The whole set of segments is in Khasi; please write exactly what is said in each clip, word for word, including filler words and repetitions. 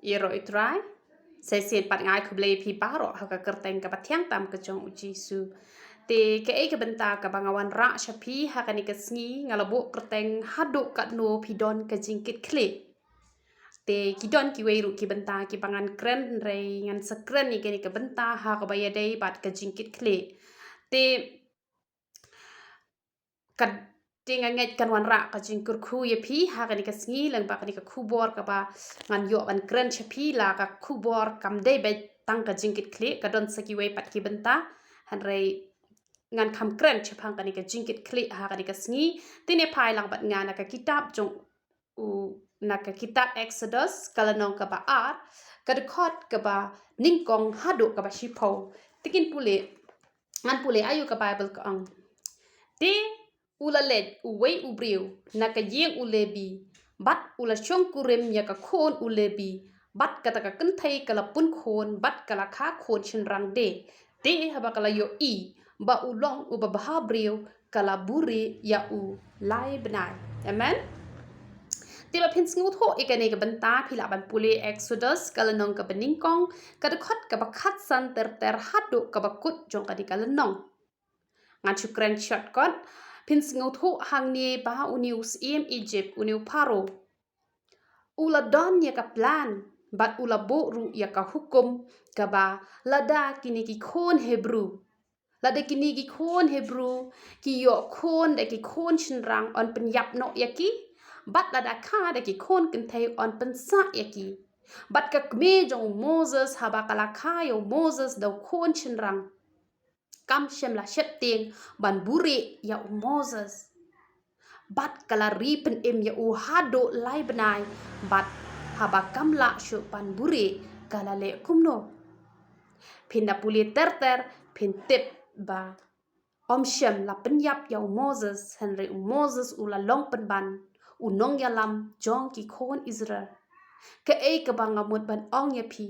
Ïaroh ïa u Trai. Sa shisien pat nga ai khublei ïa phi baroh ha ka kyrteng kaba thiang tam ka jong u Jisu. Te kaei ka bynta kaba nga wanrah sha phi ha kane ka sngi, nga la buh kyrteng Haduh Katno Phi Don ka Jingkitkhlieh. Te ki don kiwei ruh ki bynta kiba ngan kren, hynrei ngan sa kren ïa kane ka bynta ha kaba ïadei bad ka jingkitkhlieh. Te ka, te nga ngeit kan wanrah ka jingkyrkhu ïa phi ha kane ka sngi, lyngba kane ka khubor kaba ngan ïoh ban kren sha phi. La ka khubor kam dei beit tang ka jingkitkhlieh, ka don sa kiwei pat ki bynta, hynrei ngan kham kren shaphang kane ka jingkitkhlieh ha kane ka sngi. Te ne phai lang bad nga na ka kitab jong u, na ka kitab Exodus, ka lynnong kaba ar, ka dkhot kaba nyngkong haduh kaba shiphew. Te ngin pule, ngan pule aïu ka Bible ka ong. Te u la leit uwei u briew na ka ïing u Lebi, bad u la shongkurim ïa ka khun u Lebi, bad kata ka kynthei ka la pun khun, bad ka la kha khun shynrang de. Te haba ka la ïohi ba u long uba bha briew, ka la buhrieh ïa u lai bnai. Amen. Te ba phin sngewthuh ïa kane ka bynta, phi lah ban pule Exodus, ka lynnong kaba nyngkong, ka dkhot kaba khatsan ter ter haduh kaba kut jong kane ka lynnong. Ngan shu kren shortcut. Phin sngewthuh hangne ba une u syiem Egypt, une u Pharaoh, u la don ïa ka plan, bad u la buh ruh ïa ka hukum, kaba lada kine ki khun Hebru, lada kine ki khun Hebru ki ïoh khun da ki khun shynrang, yn pynïap noh ïa ki, bad lada kha da ki khun kynthei, yn pynsah ïa ki. Bad ka kmie jong u Moses, haba ka la kha ïa u Moses da u khun shynrang, kam shym la sheptieng ban buhrieh ïa u Moses. Bad ka la ri pynim ïa u haduh lai bnai, bad haba kam lah shuh ban buhrieh, ka la leh kumno? Phin da pule ter ter, phin tip ba ym shym la pynïap ïa u Moses, hynrei u Moses u la long pynban u nongïalam jong ki khun Israel. Kaei kaba nga mut ban ong ïa phi,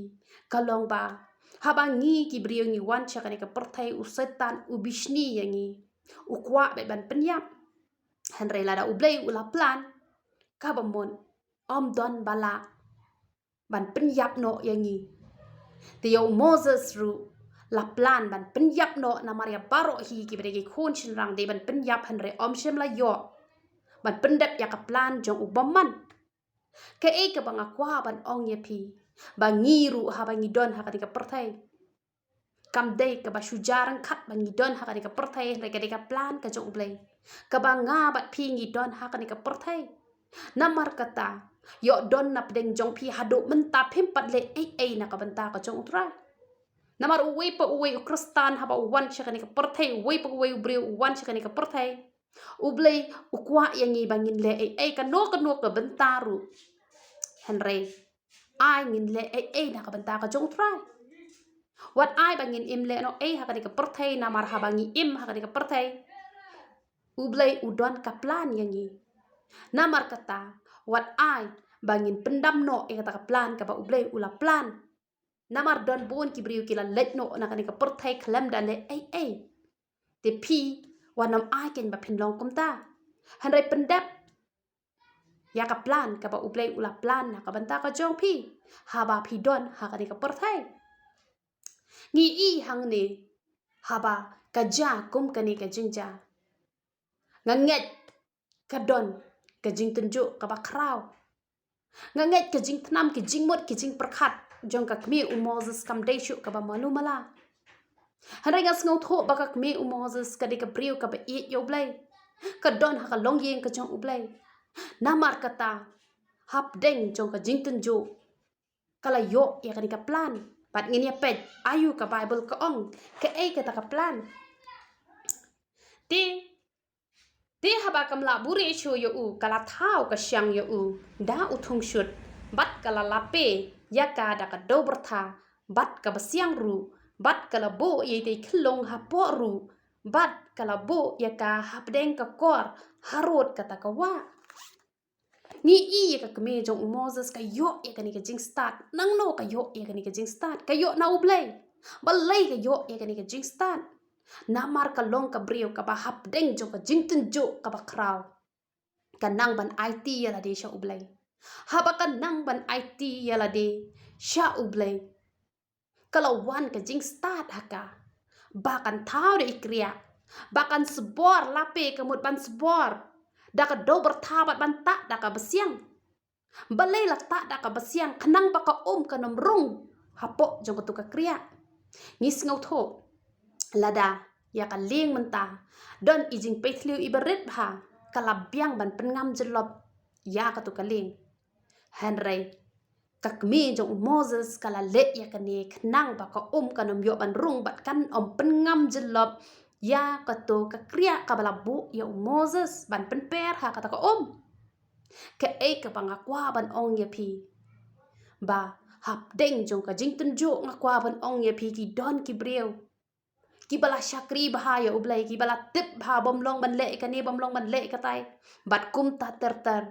ka long ba haba ngi ki briew ngi wan sha kane ka pyrthei, u Soitan u bishni ïa ngi, u kwah beit ban pynïap. Hynrei lada U Blei u la plan, kaba mut ym don ba lah ban pynïap noh ïa ngi. Te ïa u Moses ruh la plan ban pynïap noh, namar ïa baroh hi kiba dei ki khun shynrang dei ban pynïap, hynrei ym shym la ïoh ban pyndep ïa ka plan jong u bymman. Kaei kaba nga kwah ban ong ïa phi, ba ngi ruh haba ngi don ha kane ka pyrthei, kam dei kaba shu jar ryngkat ba ngi don ha kane ka pyrthei, hynrei ka dei ka plan ka jong U Blei kaba nga bad phi ngi don ha kane ka pyrthei. Namar kata, ïoh don na pdeng jong phi haduh mynta phim pat leh ei ei na ka bynta ka jong U Trai. Namar uwei pa uwei u Khristan haba u wan sha kane ka pyrthei, uwei pa uwei u briew u wan sha kane ka pyrthei, U Blei u kwah ïa ngi ba ngin leh ei ei, kano kano ka bynta ruh. Hynrei ai ngin leh ei ei na ka bynta ka jong U Trai. Wat ai ba ngin im leh noh ei ha kane ka pyrthei, namar haba ngi im ha kane ka pyrthei, U Blei u don ka plan ïa ngi. Namar kata, wat ai ba ngin pyndam noh ïa kata ka plan kaba U Blei u la plan. Namar don bun ki briew ki la leit noh na kane ka pyrthei khlem da leh ei ei. Te phi, wat nym ai kein ba phin long kumta. Hynrei pyndep ïa ka plan kaba U Blei u la plan na ka bynta ka jong phi, haba phi don ha kane ka pyrthei. Ngi i hangne, haba ka jia kum kane ka jingjia, nga ngeit ka don ka jingtynjuh kaba khraw. Nga ngeit ka jingthnam, ki jingmut, ki jingpyrkhat jong ka kmie u Moses kam dei shuh kaba malu mala. Hynrei nga sngewthuh ba ka kmie u Moses ka dei ka briew kaba ïeit ïa U Blei, ka don ha ka longïing ka jong U Blei. Namar kata, hapdeng jong ka jingtynjuh, ka la ïoh ïa kane ka plan. Bad ngin ïa peit aïu ka Bible ka ong, kaei kata ka plan. Te, te haba kam lah buhrieh shuh ïa u, ka la thaw ka shiang ïa u da u thungshut, bad ka la lape ïa ka da ka dewbyrtha, bad kaba siang ruh, bad ka la buh ïa itei i khyllung hapoh ruh, bad ka la buh ïa ka hapdeng ka kor harud kata ka wah. Ngi i ïa ka kmie jong u Moses ka ïoh ïa kane ka jingstad. Nangno ka ïoh ïa kane ka jingstad? Ka ïoh na U Blei. Balei ka ïoh ïa kane ka jingstad? Namar ka long ka briew kaba hapdeng jong ka jingtynjuh kaba khraw, ka nang ban aiti ïa lade sha U Blei. Haba ka nang ban aiti ïa lade sha U Blei, ka la wan ka jingstad ha ka ba kan thaw da i kriah, ba kan sbor, la pei ka mut ban sbor da ka doh byrtha bad ban tah da ka basiang. Balei la tah da ka basiang? Khnang ba ka um kan ym rung hapoh jong katu ka kriah. Ngi sngewthuh, lada ïa ka lieng mynta don i jingpei thliew iba rit bha, ka la biang ban pynngam jyllop ïa katu ka lieng. Hynrei ka kmie jong u Moses ka la leh ïa kane khnang ba ka um kan ym ïoh ban rung bad kan ym pynngam jyllop ïa katu ka kriah kaba la buh ïa u Moses ban pynper ha kata ka um. Kaei kaba nga kwah ban ong ïa phi, ba hapdeng jong ka jingtynjuh nga kwah ban ong ïa phi, ki don ki briew kiba la shakri bha ïa U Blei, kiba la tip bha bym long ban leh kane, bym long ban leh katai, bad kumta ter ter.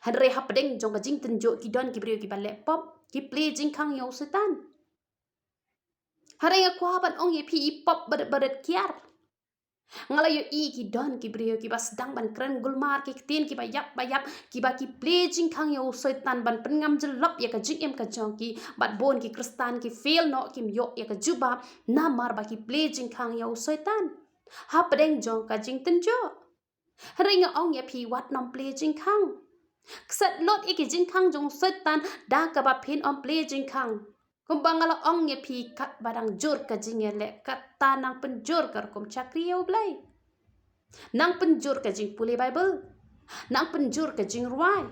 Hynrei hapdeng jong ka jingtynjuh ki don ki briew kiba leh pop, ki plie jingkhang ïa u Soitan. Hynrei nga kwah ban ong ïa phi, i pop barit barit kiar. Nga la ïohi ki don ki briew kiba sdang ban kren gulmar, ki ktien kiba ïap ba ïap, kiba ki plie jingkhang ïa u Soitan ban pynngam jyllop ïa ka jingim ka jong ki. Bad bun ki Khristan ki fail noh, kim ïoh ïa ka jubab namar ba ki plie jingkhang ïa u Soitan hapdeng jong ka jingtynjuh. Hynrei nga ong ïa phi, wat nym plie jingkhang. Kset lut ïa ki jingkhang jong u Soitan da kaba phin ym plie jingkhang. Kumba nga la ong ïa phi, katba dang jur ka jingïaleh, kata nang pynjur ka rukom shakri ïa U Blei. Nang pynjur ka jingpule Baibl. Nang pynjur ka jingrwai.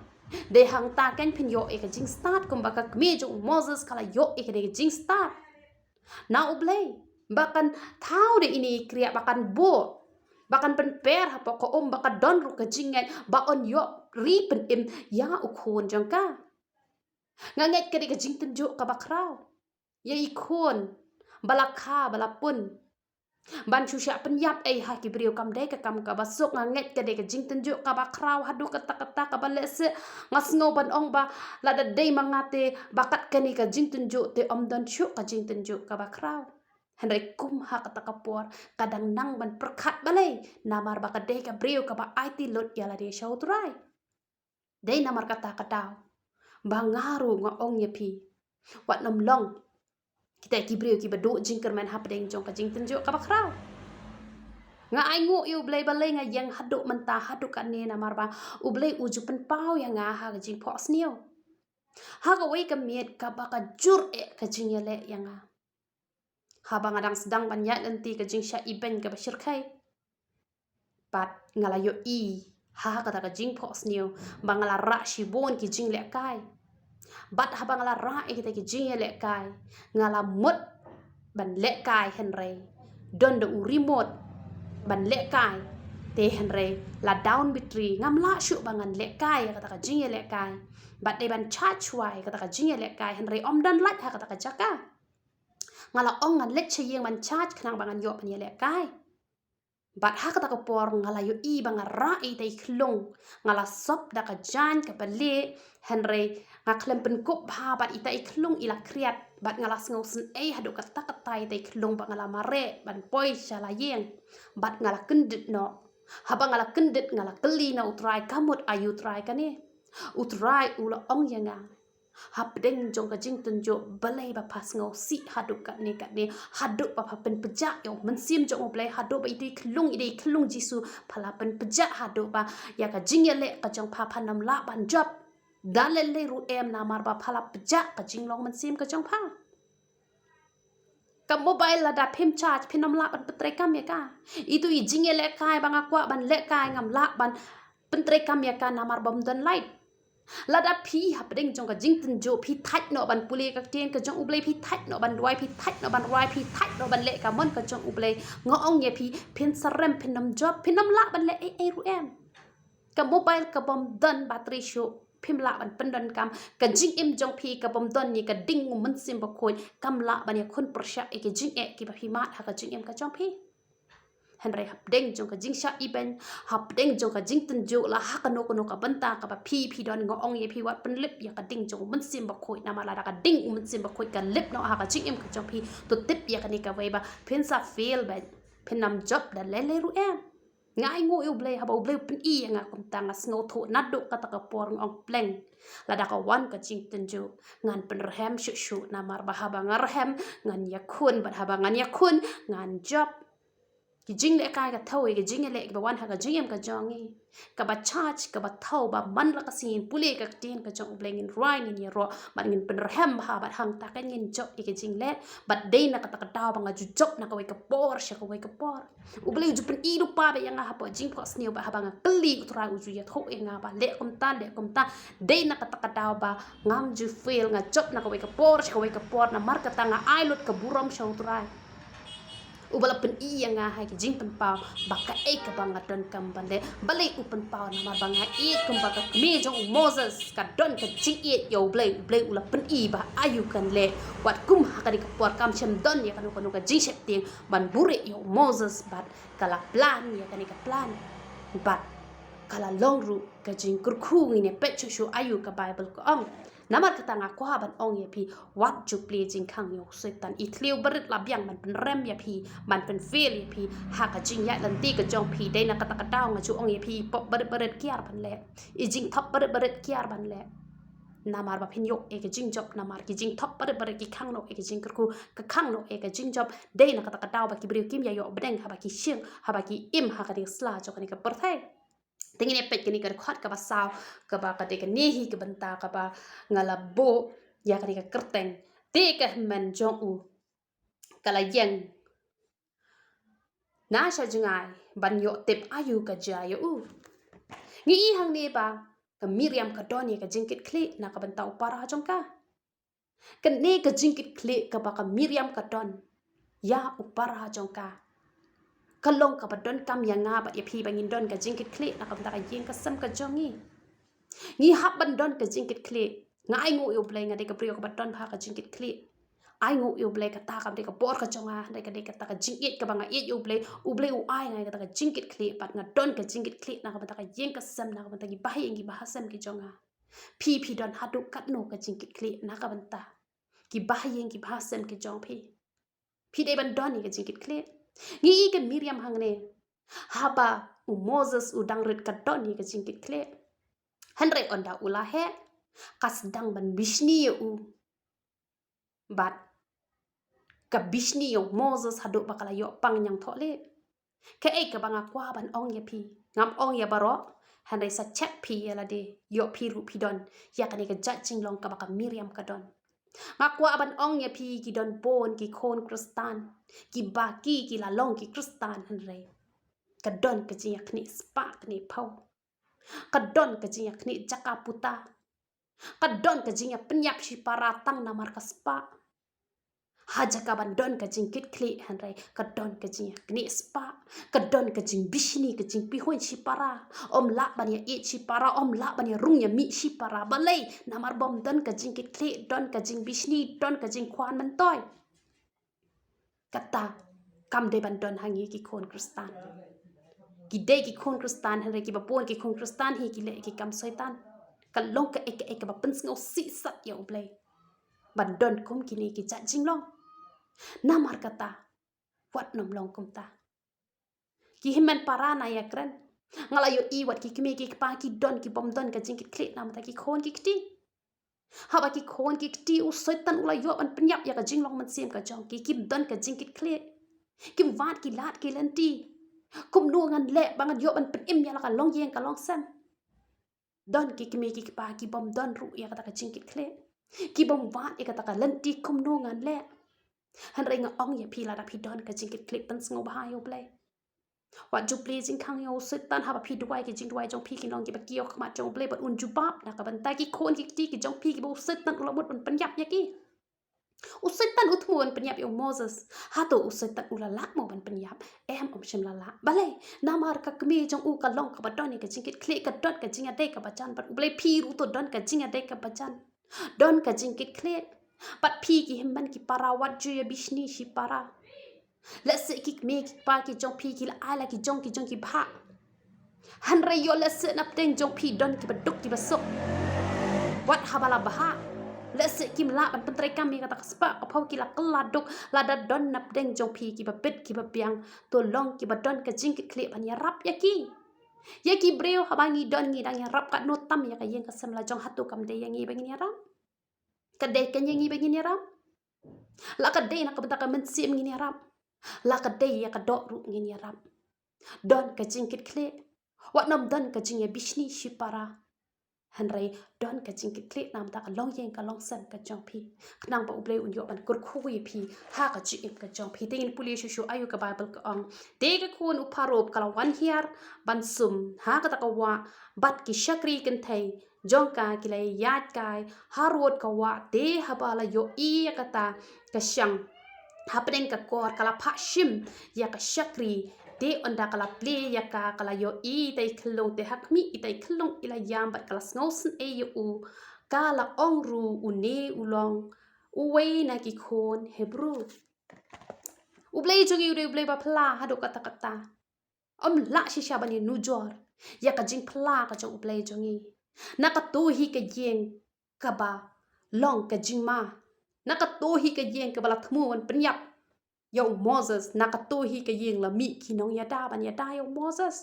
Dei hangta kan phin ïoh ïa ka jingstad kumba ka kmie jong u Moses ka la ïoh ïa ka jingstad. Na U Blei ba kan thaw da ine i kriah, ba kan buh, ba kan pynper hapoh ka um, ba ka don ruh ka jingngeit ba un ïoh ri pynim ïa u khun jong ka. Nga ngeit ka dei ka jingtynjuh kaba khraw ïa i khun ba la kha, ba la pun, ban shu shah pynïap ei ha ki briew. Kam dei ka kam kaba suk. Nga ngeit ka dei ka jingtynjuh kaba khraw haduh katta katta, kaba lehse nga sngew ban ong ba lada dei ma nga te, ba kat kane ka jingtynjuh te ym don shuh ka jingtynjuh kaba khraw. Hynrei kum ha kata ka por ka dang nang ban pyrkhat. Balei? Namar ba ka dei ka briew kaba aiti lut ïa lade sha U Trai. Dei namar kata ka daw ba nga ruh nga ong ïa phi, wat nym long kita ki briew kiba duh jingkyrmen hapdeng jong ka jingtynjuh kaba khraw. Nga ainguh ïa U Blei balei nga ïeng haduh mynta, haduh kane, namar ba U Blei u ju pynpaw ïa nga ha ka jingphohsniew, ha kawei ka miet kaba ka jur eh ka jingïaleh ïa nga. Haba nga dang sdang ban ïaid lynti ka jingshah ibeiñ kaba shyrkhei, bad nga la ïohi ha kata ka jingphohsniew ba nga la rah shibun ki jinglehkai. Bad haba nga la rah ïa kita ki jingïalehkai, nga la mut ban lehkai, hynrei don da u remote ban lehkai. Te hynrei la down battery, ngam lah shuh ba ngan lehkai ïa kata ka jingïalehkai. Bad dei ban charge wai ïa kata ka jingïalehkai, hynrei ym don light ha kata ka jaka. Nga la ong ngan leit sha ïing ban charge khnang ba ngan ïoh ban ïalehkai. Bad ha kata ka por nga la ïohi ba nga rah ïa ita i khlung. Nga la sop da ka jaiñ kaba lieh, hynrei nga khlem pynkup bha bad ita i khlung i la khriat. Bad nga la sngewsynei haduh katta katta ita i khlung bad nga la mareh ban poi sha la ïing. Bad nga la kyndit noh. Haba nga la kyndit, nga la kylli na U Trai, ka mut aïu Trai kane. U Trai u la ong ïa nga, hapdeng jong ka jingtynjuh, balei ba pha sngewsih haduh katne katne, haduh ba pha pynpjah ïa u Mynsiem jong U Blei, haduh ba ita i khlung, ita i khlung Jisu pha la pynpjah, haduh ba ïa ka jingïaleh ka jong pha phan ym lah ban jop da lei lei ruh em, namar ba pha la pjah ka jinglong mynsiem ka jong pha. Ka mobile lada phim charge, phin ym lah ban pyntreikam ïa ka. Itu i jingïalehkai ba nga kwah ban lehkai, ngam lah ban pyntreikam ïa ka namar bym don light. Lada phi hapdeng jong ka jingtynjuh, phi thait noh ban pule ka ktien ka jong U Blei, phi thait noh ban duwai, phi thait noh ban rwai, phi thait noh ban leh ka mon ka jong U Blei, nga ong ïa phi, phin sarem, phin ym jop, phin ym lah ban leh ei ei ruh em. Ka mobile ka bym don battery shuh, phim lah ban pyndonkam. Ka jingim jong phi ka bym don ïa ka ding u Mynsiem Bakhuid, kam lah ban ïakhun pyrshah ïa ka jingeh kiba phi mad ha ka jingim ka jong phi. Hynrei hapdeng jong ka jingshah ibeiñ, hapdeng jong ka jingtynjuh, la ha kano kano ka bynta kaba phi phi don, nga ong ïa phi, wat pynlip ïa ka ding jong u Mynsiem Bakhuid, namar lada ka ding u Mynsiem Bakhuid ka lip noh ha ka jingim ka jong phi, to tip ïa kane kawei ba phin sa fail beit, phin ym jop da lei lei ruh em. Nga ainguh ïa U Blei haba U Blei u pyni ïa nga kumta, nga sngewthuh naduh kata ka por, nga ong, Blei, lada ka wan ka jingtynjuh ngan pynrhem shuh shuh, namar ba haba nga rhem ngan ïakhun, bad haba ngan ïakhun ngan jop. Ki jinglehkai ka thew ïa ki jingïaleh kiba wan ha ka jingim ka jong ngi. Kaba charge, kaba thew ba man la ka sngi ngin pule ka ktien ka jong U Blei, ngin rwai, ngin ïaroh, bad ngin pynrhem bha, bad hangta ka ngin jop ïa ki jingleh. Bad dei na kata ka daw ba nga ju jop na kawei ka por sha kawei ka por. U Blei u ju pyni lypa bad ïa nga hapoh jingphohsniew, bad haba nga kylli, U Trai u ju ïathuh ïa nga ba leh kumta, leh kumta. Dei na kata ka daw ba ngam ju fail, nga jop na kawei ka por sha kawei ka por, namar kata nga ai lut ka burom sha U Trai, uba la pyni ïa nga ha ki jingpynpaw ba kaei kaba nga donkam ban leh. Balei u pynpaw? Namar ba nga ïeit kumba ka kmie jong u Moses ka don ka jingïeit ïa U Blei, U Blei u la pyni ba aïu kan leh. Wat kum ha kane ka por kam shym don ïa kano kano ka jingsheptieng ban buhrieh ïa u Moses, bad ka la plan ïa kane ka plan, bad ka la long ruh ka jingkyrkhu. Ngin ïa peit shuh shuh aïu ka Baibl ka ong. Namar kata nga kwah ban ong ïa phi, wat ju plie jingkhang ïa u Soitan. I thliew barit la biang ban pynrem ïa phi, ban pynfail ïa phi ha ka jingïaid lynti ka jong phi. Dei na kata ka daw nga ju ong ïa phi, pop barit barit kiar ban leh, i jingthop barit barit kiar ban leh. Namar ba phin ïoh ïa ka jingjop, namar ki jingthop barit barit ki khang noh ïa ka jingkyrkhu, ka khang noh ïa ka jingjop. Dei na kata ka daw ba ki briew kim ïa ïoh bneng haba ki shong, haba ki im ha kane ka sla jong kane ka pyrthei. Te ngin ïa peit kane ka dkhot kaba saw, kaba ka dei kane hi ka bynta kaba nga la buh ïa kane ka kyrteng, te ka hynmen jong u ka la ïeng na sha jngai ban ïoh tip aïu ka jia ïa u. Ngi i hangne ba ka Miriam ka don ïa ka jingkitkhlieh na ka bynta u para jong ka. Kane ka jingkitkhlieh kaba ka Miriam ka don ïa u para jong ka, ka long kaba donkam ïa nga bad ïa phi ba ngin don ka jingkitkhlieh na ka bynta ka ïing ka sem ka jong ngi. Ngi hap ban don ka jingkitkhlieh. Nga ainguh ïa U Blei nga dei ka briew kaba don bha ka jingkitkhlieh. Ainguh ïa U Blei kata kam dei ka bor ka jong nga, hynrei ka dei kata ka jingïeit kaba nga ïeit ïa U Blei. U Blei u ai nga ïa kata ka jingkitkhlieh bad nga don ka jingkitkhlieh na ka bynta ka ïing ka sem, na ka bynta ki bahaïing ki bahasem ki jong nga. Phi, phi don haduh katno ka jingkitkhlieh na ka bynta ki bahaïing ki bahasem ki jong phi? Phi dei ban don ïa ka jingkitkhlieh. Ngi i ka Miriam hangne, haba u Moses u dang rit ka don ïa ka jingkitkhlieh. Hynrei ynda u la heh, ka sdang ban bishni ïa u. Bad ka bishni ïa u Moses haduh ba ka la ïoh pang ñiangthohlieh. Kaei kaba nga kwah ban ong ïa phi, ngam ong ïa baroh, hynrei sa check phi ïa lade, ïoh phi ruh phi don ïa kane ka jait jinglong kaba ka Miriam ka don. Nga kwah ban ong ïa phi, ki don bun ki khun Khristan kiba ki, ki la long ki Khristan, hynrei ka don ka jingïakhnieh spah khnieh phew. Ka don ka jingïakhnieh jaka puta. Ka don ka jingïapynïap shipara tang namar ka spah. Ha jaka ban don ka jingkitkhlieh, hynrei ka don ka jingïakhnieh spah. Ka don ka jingbishni, ka jingpihuiñ shipara. Ym lah ban ïaieit shipara, ym lah ban ïarung ïamih shipara. Balei? Namar bym don ka jingkitkhlieh, don ka jingbishni, don ka jingkhwan myntoi. Kata kam dei ban don ha ngi ki khun Khristan. Ki dei ki khun Khristan, hynrei kiba bun ki khun Khristan hi ki leh ki kam Soitan. Ka long kaei kaei kaba pynsngewsih sat ïa U Blei ban don kum kine ki jait jinglong. Namar kata, wat nym long kumta. Ki hynmen para, na ïakren. Nga la ïohi wat ki kmie ki kpa ki don, ki bym don ka jingkitkhlieh namar ki khun ki kti. Haba ki khun ki kti, u Soitan u la ïoh ban pynïap ïa ka jinglong mynsiem ka jong ki, kim don ka jingkitkhlieh. Kim wad ki lad ki lynti. Kumno ngan leh ba ngan ïoh ban pynim ïa la ka longïing ka longsem? Don ki kmie ki kpa ki bym don ruh ïa kata ka jingkitkhlieh. Ki bym wad ïa kata ka lynti kumno ngan leh. Hynrei nga ong ïa phi, lada phi don ka jingkitkhlieh, pynsngewbha ïa U Blei. Wat ju plie jingkhang ïa u Soitan. Haba phi duwai, ki jingduwai jong phi kin long kiba kiew ha khmat jong U Blei bad un jubab na ka bynta. Ki khun ki kti ki jong phi kiba u Soitan u la mut ban pynïap ïa ki. U Soitan u thmu ban pynïap ïa u Moses. Hato u Soitan u la lah mo ban pynïap? Em, um shym la lah. Balei? Namar ka kmie jong u ka long kaba don ïa ka jingkitkhlieh, ka don ka jingïadei kaba jan bad U Blei. Phi ruh to don ka jingïadei kaba jan. Don ka jingkitkhlieh. Bad phi ki hynmen ki para, wat ju ïa bishni shipara. Lehse ki kmie ki kpa ki jong phi ki la ai la ki jong ki jong ki bhah. Hynrei ïoh lehse na pdeng jong phi don kiba duk kiba suk. Wat haba la bhah, Te seh kim lah ban pyntreikam ïa kata ka spah ka phew, ki la kylla duk, lada don napdeng jong phi kiba bit kiba biang, to long kiba don ka jingkitkhlieh ban ïarap ïa ki. Ïa ki briew haba ngi don ngi dang ïarap, katno tam ïa ka ïing ka sem la jong, hato kam dei ïa ngi ba ngin ïarap? Ka dei kan ïa ngi ba ngin ïarap? La ka dei na ka bynta ka mynsiem ngin ïarap? La ka dei ïa ka doh ruh ngin ïarap? Don ka jingkitkhlieh. Wat nym don ka jingïabishni shipara. Hynrei don ka jingkitkhlieh namar ka longïing ka longsem ka jong phi, khnang ba U Blei un ïoh ban kyrkhu ïa phi ha ka jingim ka jong phi. Te ngin pule shuh shuh aïu ka Baibl ka ong. Te ka khun u Pharaoh ka la wan hiar ban sum ha kata ka wah, bad ki shakri kynthei jong ka ki la ïaid kai harud ka wah. Te haba la ïohi ïa kata ka shang hapdeng ka kor, ka la phah shim ïa ka shakri. Te ynda ka la plie ïa ka, ka la ïohi ita i khyllung, te ha khmih ita i khyllung i la ïam bad ka la sngewsynei ïa u. Ka la ong ruh, une u long uwei na ki khun Hebru. U Blei jong ngi u dei U Blei ba phylla haduh katta katta. Ym lah shisha ban ïanujor ïa ka jingphylla ka jong U Blei jong ngi. Na kato hi ka ïing kaba long ka jingma, na kato hi ka ïing kaba la thmu ban pynïap ïa u Moses, na kato hi ka ïing la mih ki nongïada ban ïada ïa u Moses.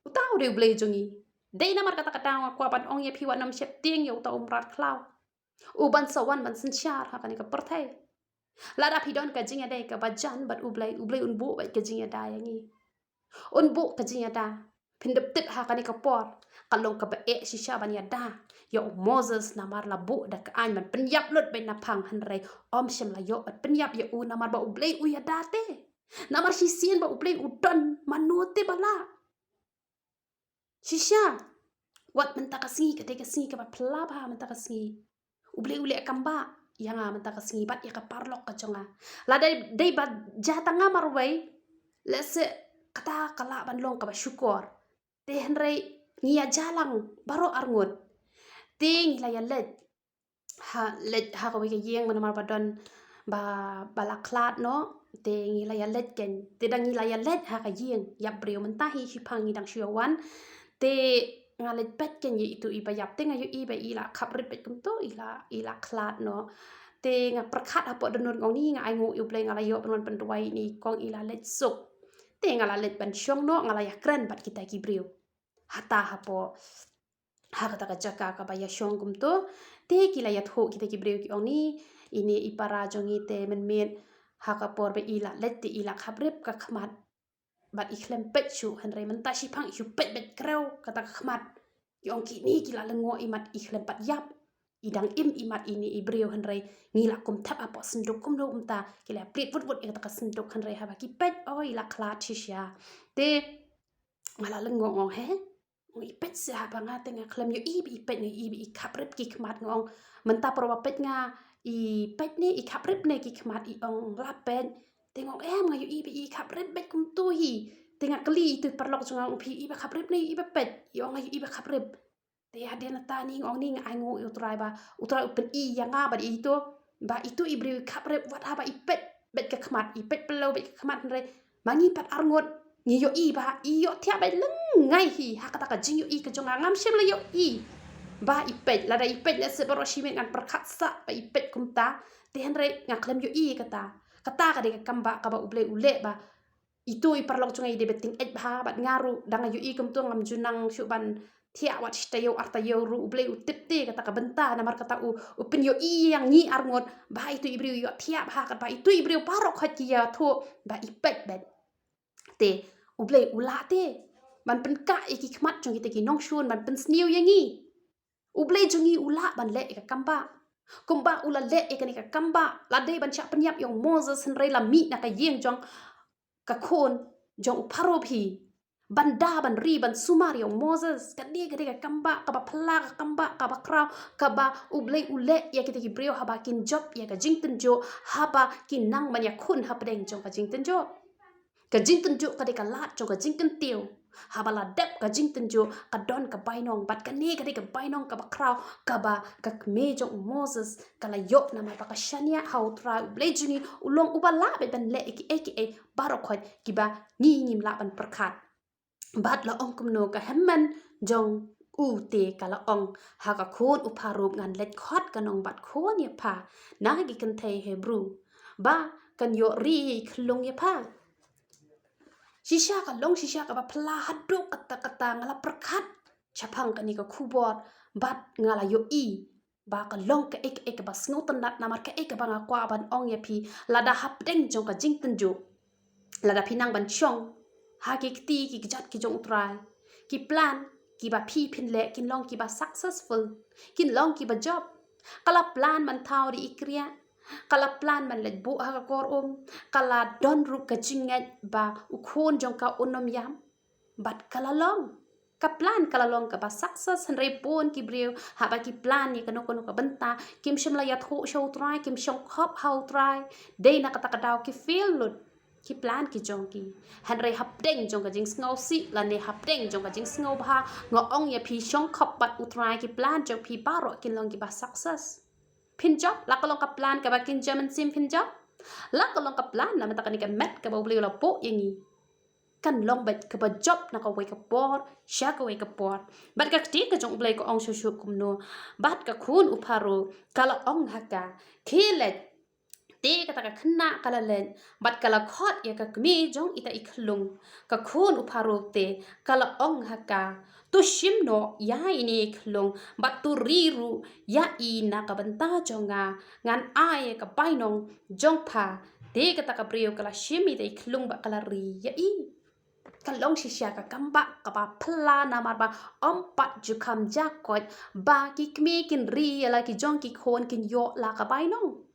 Uta u dei U Blei jong ngi. Dei namar kata ka daw nga kwah ban ong ïa phi, wat nym sheptieng ïa uta u mrad khlaw u ban sa wan ban synshar ha kane ka pyrthei. Lada phi don ka jingïadei kaba jan bad U Blei, U Blei un buh bad ka jingïada ïa ngi. Un buh ka jingïada. Phin dep tip ha kane ka por ka long kaba eh shisha ban ïada ïa u Moses namar la buh da ka aiñ ban pynïap lut bad na phang, hynrei ym shym la ïoh ban pynïap ïa u namar ba U Blei u ïada te. Namar shisien ba U Blei u don, mano te ba lah? Shisha wat mynta ka sngi, ka dei ka sngi kaba phylla bha mynta ka sngi. U Blei u leh kam ba ïa nga mynta ka sngi bad ïa ka paralok ka jong nga. Lada dei ba jia tang nga marwei, lehse kata ka lah ban long kaba shukor. Te hynrei ngi ïa jia lang baroh arngut. Te ngi la ïa leit ha, leit ha kawei ka ïing namar ba don ba, ba la khlad noh. Te ngi la ïa leit kein. Te da ngi la ïa leit ha ka ïing ïap briew, mynta hi shiphang ngi dang shu ïa wan. Te nga leit peit kein ïa itu i ba ïap, te nga ïohi ba i la khap rip beit kumto, i la, i la khlad noh. Te nga pyrkhat hapoh dohnud nga ong ni, nga ainguh ïa U Blei, nga la ïoh ban wan pynduwai ïa i kong, i la leit suk. Te nga la leit ban shong noh, nga la ïa kren bad kita ki briew hata hapoh ha kata ka jaka kaba ïa shong kumto. Te ki la ïathuh kita ki briew, ki ong ni, ine i para jong ngi te mynmiet ha ka por ba i la leit te i la khap rip ka khmat bad i khlem peit shuh, hynrei mynta shiphang i shu peit beit krew kata ka khmat. Ki ong kine ki la lyngngoh imat i khlem pat ïap, i dang im imat ine i briew, hynrei ngi la kum thep hapoh synduk kumno kumta. Ki la plied wut wut ïa kata ka synduk, hynrei haba ki peit, oh, i la khlad shisha. Te nga la lyngngoh, nga ong, he? Nga ong i peit seh, haba nga te nga khlem ïohi ba i peit, nga ïohi ba i khap rip ki khmat. Nga ong mynta por ba peit nga, i peit ne i khap rip ne ki khmat? I ong la peit. Te nga ong em, nga ïohi ba i khap rip beit kumto hi. Te nga kylli itu i paralok jong nga, nga ong phi ïohi ba khap rip ne ïohi ba peit? I ong nga ïohi ba khap rip. Te hadien nangta ni nga ong ni, nga ainguh ïa U Trai ba U Trai u pyni ïa nga bad ïa itu ba itu i briew i khap rip wat haba i peit beit ka khmat, i peit pyllew beit ka khmat, hynrei ma ngi pat arngut ngi ïohi ba i ïohthiah beit lyngngai hi. Ha kata ka jingïohi ka jong nga, ngam shym la ïohi ba i peit. Lada i peit, lehse baroh shi miet ngan pyrkhat sah ba i peit kumta, te hynrei nga khlem ïohi kata. Kata ka dei ka kam ba kaba U Blei u leh ba itu i paralok jong nga i dei ba tyngeh bha bad nga ruh da nga ïohi kumto ngam ju nang shuh ban thiah wat shi taïew ar taïew ruh. U Blei u tip te kata ka bynta namar kata u, u pynïohi ïa ngi arngut ba itu i briew i ïohthiah bha, katba itu i briew baroh khoit ki ïathuh ba i peit beit. Te U Blei u lah te ban pynkah ïa ki khmat jong kita ki nongshun ban pynsniew ïa ngi. U Blei jong ngi u lah ban leh ïa ka kam ba kumba u la leh ïa kane ka kam ba la dei ban shah pynïap ïa u Moses, hynrei la mih na ka ïing jong ka khun jong u Pharaoh phi ban da ban ri ban sumar ïa u Moses. Ka dei, ka dei ka kam ba kaba phylla, ka kam ba kaba khraw, kaba U Blei u leh ïa kita ki briew haba kin jop ïa ka jingtynjuh, haba kin nang ban ïakhun hapdeng jong ka jingtynjuh. Ka jingtynjuh ka dei ka lad jong ka jingkyntiew. Haba la dep ka jingtynjuh ka don ka bainong, bad kane ka dei ka bainong kaba khraw kaba ka kmie jong u Moses ka la ïoh namar ba ka shaniah ha U Trai U Blei jong ngi, u long uba lah beit ban leh ïa kiei kiei baroh khoit kiba ngi ngim lah ban pyrkhat. Bad la ong kumno ka hynmen jong U te ka la ong ha ka khun u Pharuk, ngan leit khot ka nongbad khun ïa pha na ki kynthei Hebru ba kan ïoh ri ïa i khyllung ïa pha. Shisha ka long shisha kaba phylla haduh katta katta, nga la pyrkhat shaphang kane ka khubor bad nga la ïohi ba ka long kaei kaei kaba sngewtynnat, namar kaei kaba nga kwah ban ong ïa phi, lada hapdeng jong ka jingtynjuh, lada phi nang ban shong ha ki kti ki kjat ki jong U Trai, ki plan kiba phi phin leh kin long kiba successful, kin long kiba jop. Ka la plan ban thaw da i kriah, ka la plan ban leit buh ha ka kor um, ka la don ruh ka jingngeit ba u khun jong ka un ym ïam, bad ka la long. Ka plan ka la long kaba success, hynrei bun ki briew haba ki plan ïa kano kano ka bynta kim shym la ïathuh sha U Trai, kim shongkhop ha U Trai, dei na kata ka daw ki fail lut ki plan ki jong ki. Hynrei hapdeng jong ka jingsngewsih lane hapdeng jong ka jingsngewbha, nga ong ïa phi, shongkhop bad U Trai, ki plan jong phi baroh kin long kiba success. Phin jop, la ka long ka plan kaba kynja mynsiem phin jop, la ka long ka plan namar kane ka met kaba U Blei u la buh ïa ngi, kan long beit kaba jop na kawei ka por sha kawei ka por. Bad ka kti ka jong U Blei ka ong shuh shuh kumno, bad ka khun u Pharuk ka la ong ha ka, khie leit. Te kata ka khynnah ka la leit bad ka la khot ïa ka kmie jong ita i khyllung. Ka khun u Pharuk te ka la ong ha ka, to shim noh ïa ine i khyllung bad to ri ruh ïa i na ka bynta jong nga, ngan ai ïa ka bainong jong pha. Te kata ka briew ka la shim ita i khyllung bad ka la ri ïa i. Ka long shisha ka kambah kaba phylla namar ba ym pat ju kham ja koit ba ki kmie kin ri ïa la ki jong ki khun, kin ïoh la ka bainong.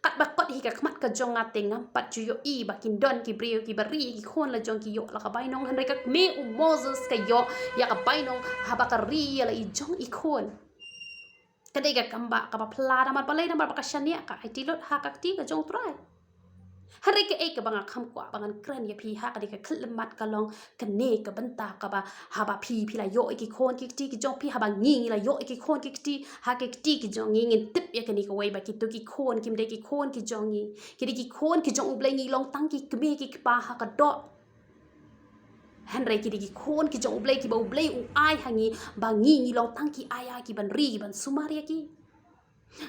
Katba kot hi ka khmat ka jong nga te ngam pat ju ïohi ba kin don ki briew kiba ri ïa ki khun la jong ki ïoh la ka bainong, hynrei ka kmie u Moses ka ïoh ïa ka bainong haba ka ri ïa la i jong i khun. Ka dei ka kambah kaba phylla namar balei? Namar ba ka shaniah, ka aiti lut ha ka kti ka jong U Trai. Hynrei kaei kaba nga kham kwah ba ngan kren ïa phi ha kane ka khyllipmat ka long kane ka bynta kaba haba phi, phi la ïoh ïa ki khun ki kti ki jong phi, haba ngi, ngi la ïoh ïa ki khun ki kti ha ki kti ki jong ngi, ngin tip ïa kane kawei ba kito ki khun kim dei ki khun ki jong ngi. Ki dei ki khun ki jong U Blei, ngi long tang ki kmie ki kpa ha ka doh. Hynrei ki dei ki khun ki jong U Blei kiba U Blei u ai ha ngi ba ngi, ngi long tang ki aïa kiban ri, kiban sumar ïa ki.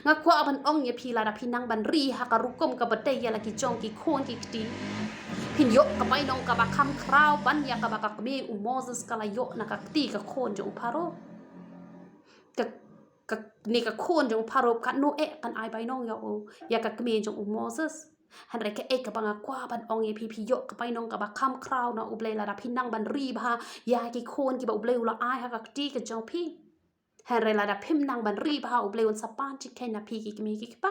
Nga kwah ban ong ïa phi, lada phi nang ban ri ha ka rukom kaba dei ïa la ki jong ki khun ki kti, phin ïoh ka bainong kaba kham khraw ban ïa kaba ka kmie u Moses ka la ïoh na ka kti ka khun jong u Pharaoh. Ka, ka, ne ka khun jong u Pharaoh katno eh kan ai bainong ïa u, ïa ka kmie jong u Moses. Hynrei kaei kaba nga kwah ban ong ïa phi, phi ïoh ka bainong kaba kham khraw na U Blei lada phi nang ban ri bha ïa ki khun kiba U Blei u la ai ha ka kti ka jong phi. Hynrei lada phim nang ban ri bha, U Blei un sa pan jingkheiñ na phi ki kmie ki kpa.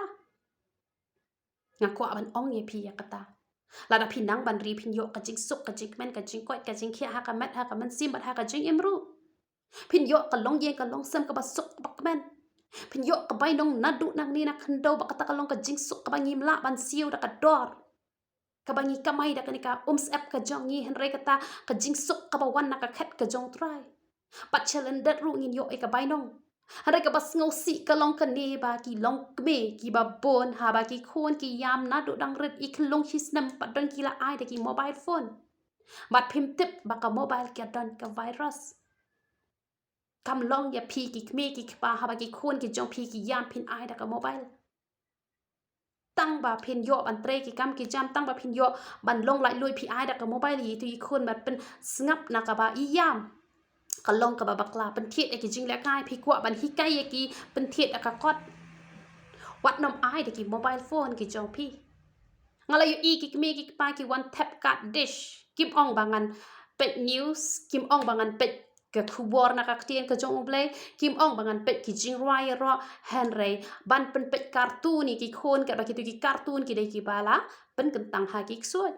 Nga kwah ban ong ïa phi ïa kata. Lada phi nang ban ri, phin ïoh ka jingsuk, ka jingkmen, ka jingkoit, ka jingkhiah ha ka met, ha ka mynsiem bad ha ka jingim ruh. Phin ïoh ka longïing ka longsem kaba suk kaba kmen. Phin ïoh ka bainong naduh nangne na khyndew, ba kata ka long ka jingsuk kaba ngim lah ban siew da ka dor kaba ngi kamai da kane ka umsyep ka jong ngi, hynrei kata ka jingsuk kaba wan na ka khet ka jong U Trai. Bad sha lyndet ruh ngin ïoh ïa ka bainong. Hynrei kaba sngewsih ka long kane ba ki longkmie kiba bun haba ki khun ki ïam naduh dang rit, i khyllung shi snem pat don, ki la ai da ki mobile phone. Bad phim tip ba ka mobile ka don ka virus. Kam long ïa phi ki kmie ki kpa haba ki khun ki jong phi ki ïam phin ai da ka mobile. Tang ba phin ïoh ban trei ki kam ki jam, tang ba phin ïoh ban long laitluid, phi ai da ka mobile ïa itu i khun ban pynsngap na kaba i ïam. Ka long kaba bakla, pynthied da ki jinglehkai, phi kwah ban hikai ïa ki, pynthied da ka kot. Wat nym ai da ki mobile phone ki jong phi. Nga la ïohi ki kmie ki kpa ki wan thep kat dish. Kim ong ba ngan peit news, kim ong ba ngan peit ka khubor na ka ktien ka jong U Blei, kim ong ba ngan peit ki jingrwai ïaroh, hynrei ban pynpeit cartoon ïa ki khun, katba kitu ki cartoon ki dei kiba la pynkyntang ha ki ksuid.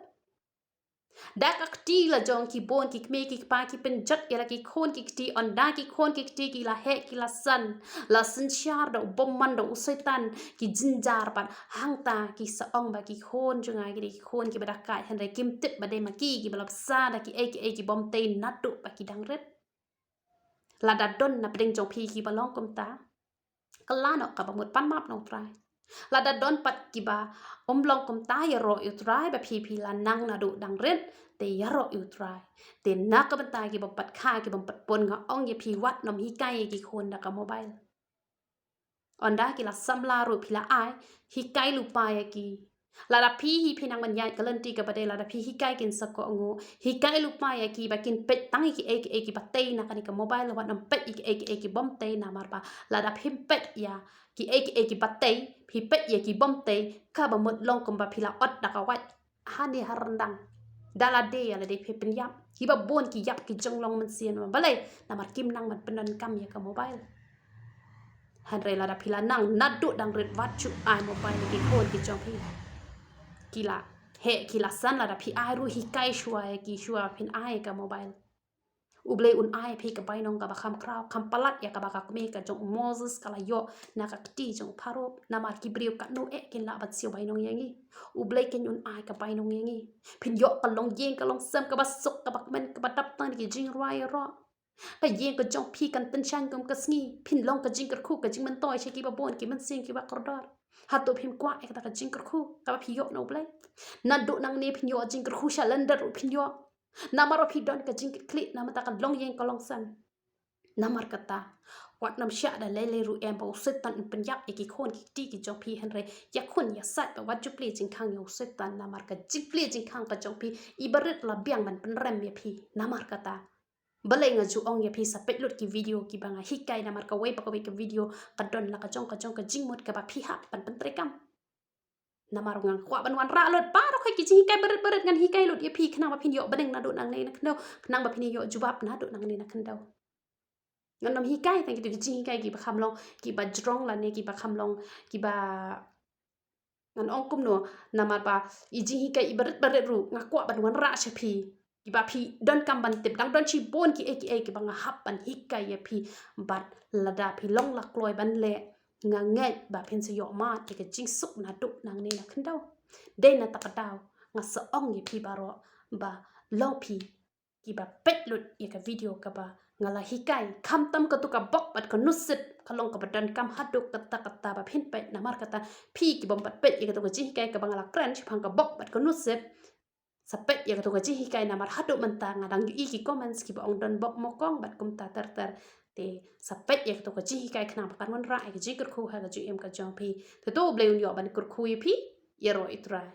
Da ka kti la jong ki bun ki kmie ki kpa ki pynjot ïa la ki khun ki kti, ynda ki khun ki kti ki la heh ki la san, la synshar da u bymman da u soitan, ki jynjar pat. Hangta ki sa ong ba ki khun jong nga ki dei ki khun kiba da kait, hynrei kim tip ba dei ma ki kiba la bsa da kiei kiei ki bym tei naduh ba ki dang rit. Lada don na pdeng jong phi kiba long kumta, kylla noh kaba mut, pan map na U Trai. Lada don pat kiba ym long kumta, ïaroh ïa u Trai ba phi phi la nang naduh dang rit, te ïaroh ïa u Trai. Te na ka bynta ki bym pat kha, ki bym pat pun, nga ong ïa phi, wat nym hikai ïa ki khun da ka mobile. Ynda ki la samla ruh phi la ai, hikai lypa ïa ki. Lada phi hi phi nang ban ïaid ka lynti kaba dei, lada phi hikai kin sa kohnguh, hikai lypa ïa ki ba kin peit tang ïa kiei kiei kiba tei na kane ka mobile, wat nym peit ïa kiei kiei ki bym tei, namar ba lada phim peit ïa kiei kiei kiba tei, phi peit ïa ki bym tei, kaba mut long kumba phi la ot da ka wait hangne ha ryndang. Da lade ïa lade phi pynïap. Kiba bun ki ïap ki jinglong mynsiem. Balei? Namar kim nang ban pyndonkam ïa ka mobile. Hynrei lada phi la nang naduh dang rit, wat ju ai mobile ïa ki khun ki jong phi. Ki la heh ki la san, lada phi ai ruh hikai shuwa ïa ki, shuwa phin ai ka mobile. U Blei un ai phi ka bainong kaba kham khraw, kham palat ïa kaba ka kmie ka jong u Moses ka la ïoh na ka kti jong u Pharaoh. Namar ki briew katno eh kin lah ban siew bainong ïa ngi. U Blei kin un ai ka bainong ïa ngi. Phin ïoh ka longïing ka longsem, kaba suk, kaba kmen, kaba dap tang da ki jingrwai ïaroh. Ka ïing ka jong phi kan tyngshaiñ kum ka sngi. Phin long ka jingkyrkhu, ka jingmyntoi sha kiba bun, ki mynsiem kiba kordor. Hato phim kwah ïa kata ka jingkyrkhu kaba phi ïoh na u Blei? Naduh nangne phin ïoh jingkyrkhu, sha lyndet ruh phin ïoh. Namar ba phi don ka jingkitkhlieh na bynta ka longïing ka longsem. Namar kata, wat nym shah da lei lei ruh em ba u Soitan un pynïap ïa ki khun ki kti ki jong phi, hynrei ïakhun ïasaid ba wat ju plie jingkhang ïa u Soitan, namar ka jingplie jingkhang ka jong phi, i barit la biang ban pynrem ïa phi. Namar kata, balei nga ju ong ïa phi sa peit lut ki video kiba nga hikai, namar kawei pa kawei ka video ka don la ka jong ka jong ka jingmut kaba phi hap ban pyntreikam. Namar nga kwah ban wanrah lut baroh ki jinghikai barit barit, ngan hikai lut ïa phi khnang ba phin ïoh bneng naduh nangne na khyndew, khnang ba phin ïoh jubab naduh nangne na khyndew. Ngan nym hikai tang kito ki jinghikai kiba kham long kiba jrong lane kiba kham long kiba, ngan ong kumno, namar ba i jinghikai i barit barit ruh nga kwah ban wanrah sha phi, kiba phi donkam ban tip. Dang don shibun kiei kiei kiba nga hap ban hikai ïa phi. Bad lada phi long la kloi ban leh, nga ngeit ba phin sa ïoh mad ïa ka jingsuk naduh nangne na khyndew. Dei na kata ka daw nga sa ong ïa phi baroh ba long phi kiba peit lut ïa ka video kaba nga la hikai. Khamtam katu ka bok bad ka nusip ka long kaba donkam haduh katta katta ba phin peit. Namar kata, phi ki bym pat peit ïa katu ka jinghikai kaba nga la kren shaphang ka bok bad ka nusip, sa peit ïa katu ka jinghikai, namar haduh mynta nga dang ïohi ki comments kiba ong don bok mokong bad kumta ter ter. Te sa peit ïa katu ka jinghikai khnang ba kan wanrah ïa ka jingkyrkhu ha ka jingim ka jong phi. Te to U Blei un ïoh ban kyrkhu ïa phi. Ïaroh ïa u Trai.